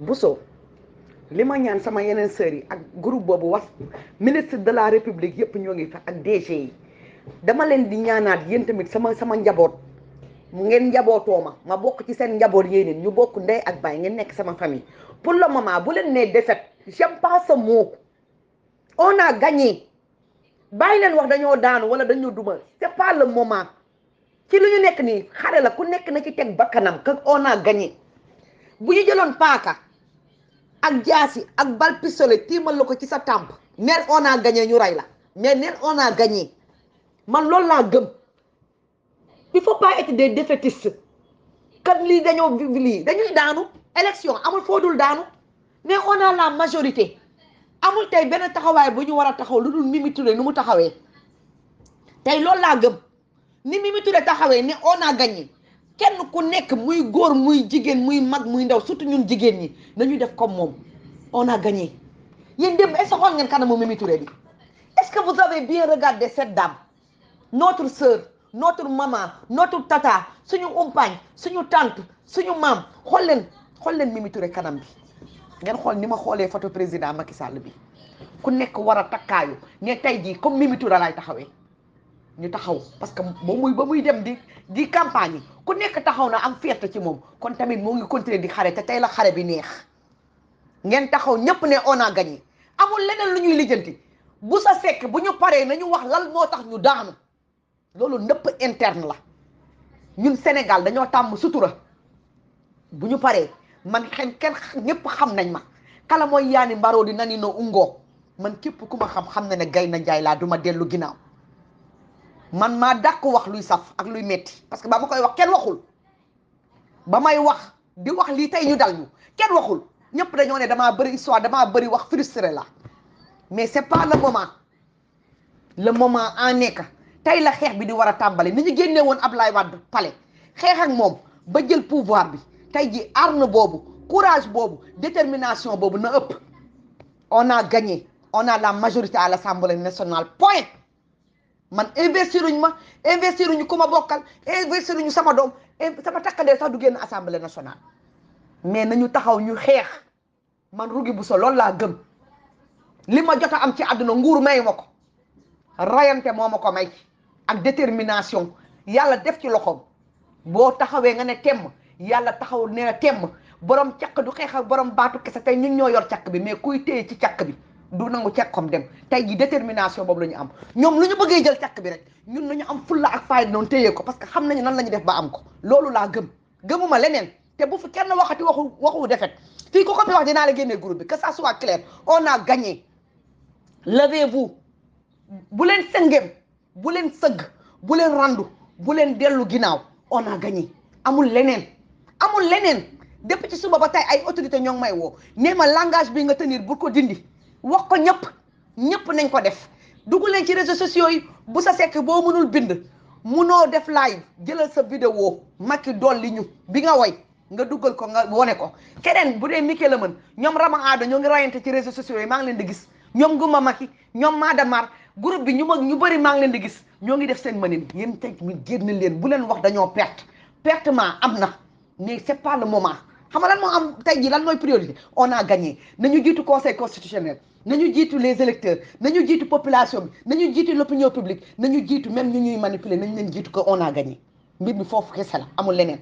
Bousso li ma ñaan sama yeneen sœurs yi ak groupe boobu was ministre de la république yëpp ñoo ngi fa ak DG yi dama leen di ñaanaat yéen tamit sama njaboot mu ngeen njabootoo ma bokk ci seen njaboot yéeneen ñu bokk ndey ak baay ngeen nekk sama famille pour le moment bu leen nee défaite j'aime pas ce mot. On a gagné bàyyi leen wax dañoo daanu wala dañoo duma c'est pas le moment ci lu ñu nekk nii xare la ku nekk na ci teg bakkanam que on a gagné bu ñu jëloon paaka ak jaasi ak bal pistolet tiimal la ko ci sa tàmp neen on a gagné ñu rey la mais neen on a gagné man loolu laa gëm. Il faut pas être des défaitistes kan lii dañuy daanu élection amul foo dul daanu mais on a la majorité amul tey benn taxawaay bu ñu war a taxaw lu dul Mimi Touré nu mu taxawee tey loolu laa gëm ni Mimi Touré taxawee ne on a gagné kenn ku nekk muy góor muy jigéen muy mag muy ndaw surtout ñun jigéen ñi nañu def comme moom on a gagné. yéen dem est-ce que xool ngeen kanamu Mimi Touré bi est-ce que vous avez bien regardé cette dame notre sœur notre maman notre tata suñu umpaañ suñu tante suñu maam xool leen Mimi Touré kanam bi ngeen xool ni ma xoolee photo président Macky Sall bi ku nekk war a takkaayu ne tey jii comme Mimi Touré laay taxawee ñu taxaw parce que ba muy dem di campagne yi ku nekk taxaw na am fierté ci moom kon tamit moo ngi continuer di xare te tey la xare bi neex ngeen taxaw ñépp ne on a gagné amul leneen lu ñuy lijjanti bu sa fekk bu ñu paree nañu wax lan moo tax ñu daanu loolu nëpp interne la ñun Sénégal dañoo tàmm sutura bu ñu paree man kenn ñëpp xam nañ ma kala mooy yaani mbaroo di nani no ungoo man képp ku ma xam na ne gay na njaay laa du ma dellu ginnaaw man maa dàq wax luy saf ak luy metti parce que ba ma koy wax kenn waxul ba may wax di wax lii tey ñu dal ñu kenn waxul ñëpp dañoo ne damaa bëri histoire damaa bëri wax frustré la mais c'est pas le moment en est que tey la xeex bi di war a tàmbali ni ñu génnee woon Ablaye Wade palais xeex ak moom ba jël pouvoir bi tey ji arme boobu courage boobu détermination boobu na ëpp on a gagné on a la majorité à l'Assemblée nationale point man investiruñu ku ma bokkal investiruñu sama doom sama takkandee sax du génn Assemblée nationale mais nañu taxaw ñu xeex man Rougui Bousso loolu laa gëm li ma jot a am ci àdduna nguur may ma ko rayante moo ma ko may ak détermination yàlla def ci loxoom boo taxawee nga ne temm yàlla taxaw ne temm borom càkk du xeex ak borom baatu kese tey ñun ñoo yor càkk bi mais kuy téye ci càkk bi du nangu càkkom dem tey ji détermination boobu la ñu am ñoom lu ñu bëggee jël càkk bi rek ñun nañu am fulla ak fayda noonu téye ko parce que xam nañu nan la ñu def ba am ko loolu laa gëmuma leneen te bu fi kenn waxati waxu defet fii ko fi wax dinaa la génnee groupe bi que ça soit clair on a gagné levez-vous bu leen sëngeem bu leen sëgg bu leen randu bu leen dellu ginnaaw on a gagné amul leneen depuis ci suba ba tey ay autorité ñoo ngi may woo nee ma langage bi nga tenir bu ko dindi wax ko ñëpp nañ ko def dugg leen ci réseaux sociaux yi bu sa sekk boo mënul bind munoo def live jëlal sa vidéo Macky dolli ñu bi nga woy nga duggal ko nga wone ko keneen bu dee Mike la mën ñoom Rama Aada ñoo ngi rayante ci réseaux sociaux yi maa ngi leen di gis ñoom Gumba Macky ñoom Madamar groupe bi ñu bëri maa ngi leen di gis ñoo ngi def seen mënin yéen tey mi génn leen bu leen wax dañoo pertement am na mais c'est pas le moment xam nga lan moo am tey jii lan mooy priorité on a gagné nañu jiitu conseil constitutionnel nañu jiitu les électeurs nañu jiitu population bi nañu jiitu l'opinion publique nañu jiitu même ñu ñuy manipuler nañu leen jiitu que on a gagné mbir mi foofu kese la amul leneen